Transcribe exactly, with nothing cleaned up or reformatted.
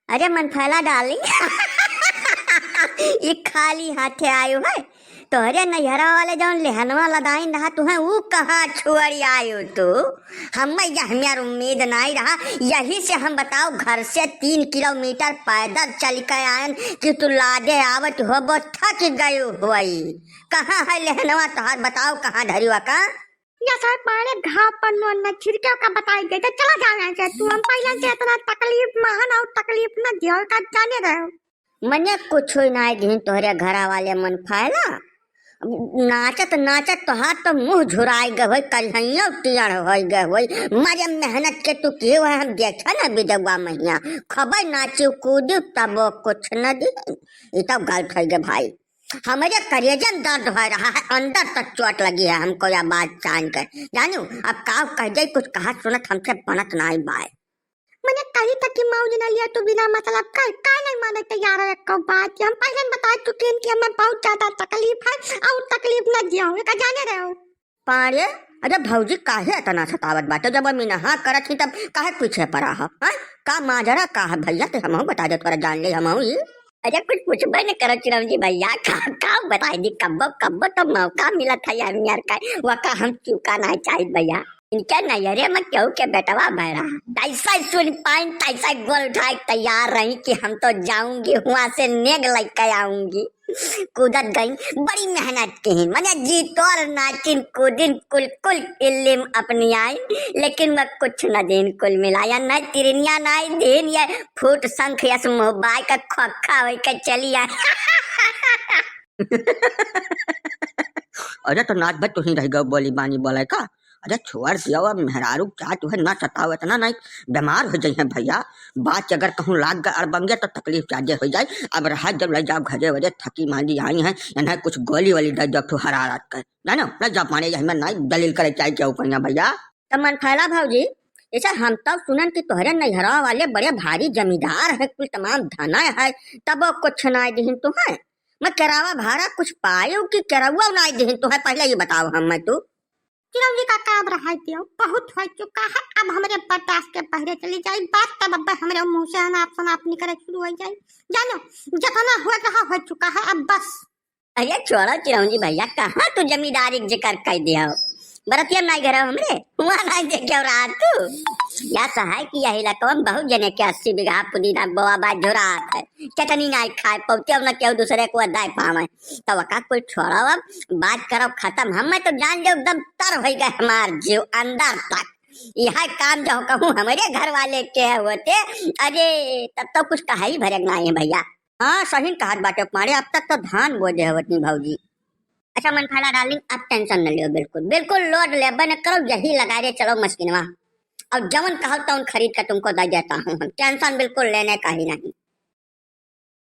अरे मनफैला डार्लिंग, ई खाली हाथे आयो है? तोहरे नैहरा वाले जौन लेहनवा लदाइन रहा तुहैं, ऊ कहाँ छोड़ि आयो तू? हम्मै यह हमार उम्मीद नाहीं रहा, यही से हम बताओ घर से तीन किलोमीटर पैदल चलि के आयन कि तू लादे आवत होबो थकि गयो होई। कहाँ है लेहनवा तोहार, बताओ कहाँ धरिवा का? या साहब मारे घाव पर नोन न छिड़के का बताई गई तो चला जाना चाहिए तू, हम पहले से इतना तकलीफ में है ना, और तकलीफ न दियो का जाने रहो। मने कुछ हुई नाहीं दिहिन तोहरे घरा वाले मनफैला। नाचत नाचत तोहार तो मुँह झुराई गए होई, करिहइयो टियड़ होई गए होई। मरे मेहनत के तू किहे है, हम देखे ना बिदुआ महिया। खबै नाची कूदी तबो कुछ न दिहिन। ई तो गलत होई गए भाई। हमरे करेजे में दर्द हो रहा है, अंदर तक चोट लगी है हमको यह बात जान कर। जानू, अब का कह जाई, कुछ कहा सुनत हमसे बनत नाहीं बाय। मने कही था कि मौज न लिया तू बिना मतलब का, का नहीं माने तैयार है एको बात। हम पहले ही बता चुके हैं कि हमें बहुत ज्यादा तकलीफ है और तकलीफ न दियो, ये का जाने रहो। पाड़े, अरे भौजी काहे इतना सतावत बाटे, जब हम इनहा करत ही तब काहे पीछे पड़ा है, हैं? का माजरा का है भैया, ते हमहू बता दे, थोड़ा जान ले हमहू ही। अरे कुछ पूछबे न करो चिरौंजी भैया, का, का बताई दी, कब्बो, कब्बो तो मौका मिलत है यार, यार का, वका हम चूका नाहीं चाहित भैया। इनके नैहरे में केहू के बेटवा भय रहा, तैसा सुन पाइन, तैसा गोल उठाए तैयार रही कि हम तो जाऊंगी, हुआँ से नेग लइके आऊंगी। कूदत गई, बड़ी मेहनत किहिन, मने जीतोर नाचिन, कूदिन, कुल कुल इल्लिम अपनी आइन, लेकिन वह कुछ न दिन कुल मिलाया, न तिरनिया नाहीं दिन, ये फूट शंख यस मुँह बाय का खोखा होई के चली आए। अरे तो नाच भर तुही रह गयो बोली बानी बोले का। अरे छोड़ दियो अब मेहरारू का, तुहे ना सताओ इतना, नाहीं बीमार हो जाइहैं भैया। बात अगर कहूँ लाग गए अड़बंगे तो तकलीफ ज्यादा हो जाए। अब रहा जब ले जाओ घरे वरे, थकी मांदी आई हैं, इन्हें कुछ गोली वोली दे दो, ठो हरारत कर, जानो ले जाओ पाड़े, यही में नाहीं दलील करे चाहे क्या कहिया भैया। तो मनफैला भौजी, ऐसा हम तो सुनन कि तोहरे नैहरा वाले बड़े भारी जमींदार हैं, कुल तमाम धना है, तबो कुछ नाहीं दिहिन तुहैं। मैं किरावा भाड़ा कुछ पायो कि किरउआ नाहीं दिहिन तुहैं, पहले ये बताओ हमें तू। चिरौंजी का, का अब रहा दियो, बहुत हो चुका है, अब हमरे बर्दाश्त के बहरे चली जाई बात, तब अब हमरे मुँह से अनाप शनाप निकले शुरू हो जाई। जानो, जितना हो रहा हो चुका है, अब बस। अरे छोड़ो चिरौंजी भैया, कहाँ तू जमींदारी के जिक्र कर दिया हो? बरतिया नाहीं घर हमरे, हुआँ नाहीं देखे रहा तू। या सहाय कि यही इलाका में बहुत जने के अस्सी बीघा पुदीना बोआ बा, झुरात है, चटनी नाहीं खाए पौते, अब न केहू दूसरे को दाए पावे। तो वका कुल छोड़ो, अब बात करो खत्म। हमें तो जान लो एकदम तर हो गए हमार जीव अंदर तक। यह काम जो कहूँ हमरे घर वाले के होते, अरे तब तो कुछ कहा ही भरे नाहीं है भैया। हाँ सही कहत बाटे पाड़े, अब तक तो धान बो दे होती भौजी। अच्छा मनफैला डार्लिंग, आप tension न लियो, बिल्कुल बिल्कुल load लेबे न करो, यही लगा रे चलो मशीनवा, और जवन कहो तवन खरीद के तुमको दे देता हूँ हम, tension बिल्कुल लेने का ही नहीं।